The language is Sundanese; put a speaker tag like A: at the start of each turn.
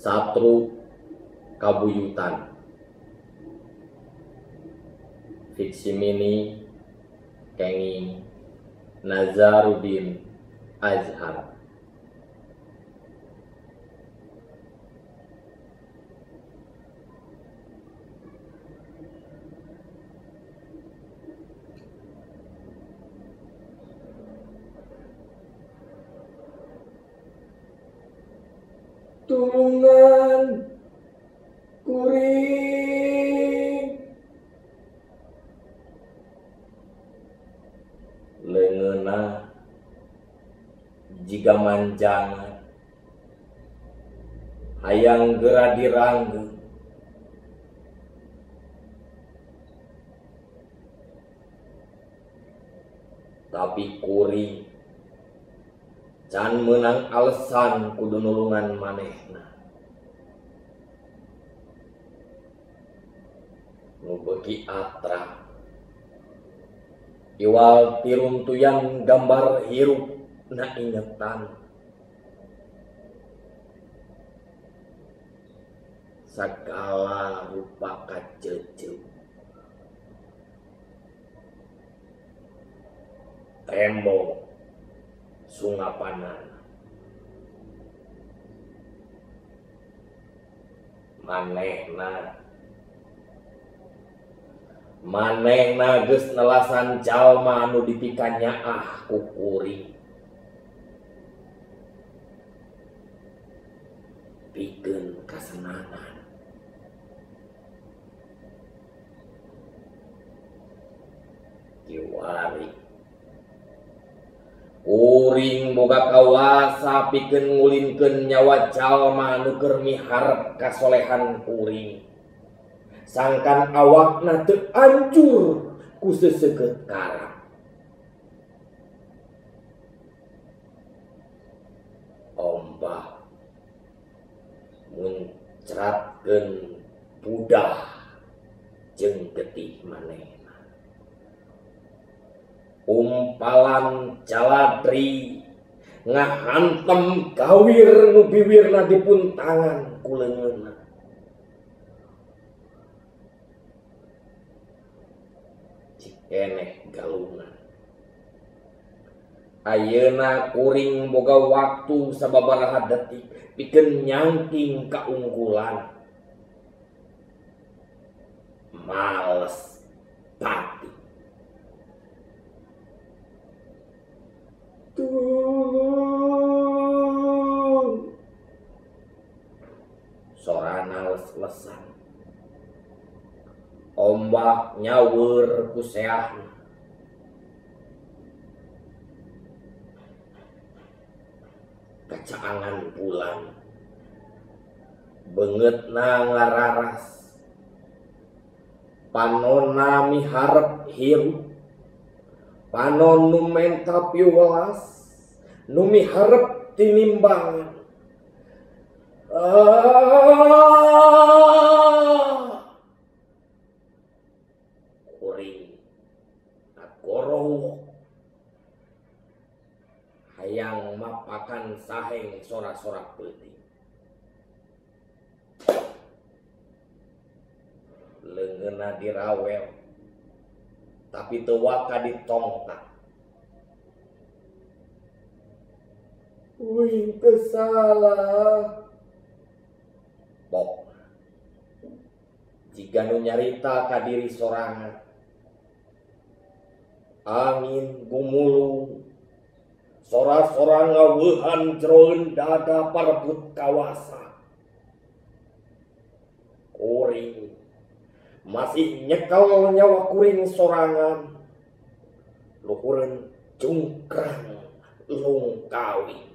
A: Satru Kabuyutan. Fiksi mini kenging Nazaruddin Azhar.
B: Tulungan kuring.
A: Leungeunna jiga manjangan, hayang geura diranggeung. Tapi kuring can meunang alesan kudu nulungan manehna. Nu beuki atra iwal tiruntuyan gambar hirup na ingetan. Sagala rupa kaceuceuk, tembok sungapanan, manehna manehna geus nelasan jalma anu dipikanyaah ku kuring. Pikeun kasenangan. Kiwari kuring boga kawasa pikeun ngulinkeun nyawa jalma nu keur miharep kasolehan kuring. Sangkan awakna teu ancur ku seseukeut karang. Ombak muncratkeun budah jeung getih manehna. Umpalan jaladri ngahantem gawir nu biwirna dipuntangan ku leungeunna. Cikeneh galungan. Ayeuna kuring boga waktu sababaraha detik pikeun nyangking kaunggulan. Males pati.
B: Tulung.
A: Sorana les-lesan. Ombak nyaweur ku seahna. Kacaangan bulan, beungeutna ngararas, panonna miharep hirup, panon nu menta piwelas, nu miharep tinimbangan. Kuring ngagorowok hayang mapakan saheng sora-sora peuting. Leungeunna dirawel tapi teu waka ditongtak.
B: Uing teu salah.
A: Pok jiga nu nyarita ka diri sorangan. Angin gumulung, sora-sora ngaweuhan jeroeun dada parebut kawasa. Kuring masih nyekel nyawa kuring sorangan, luhureun cungkrang lungkawi.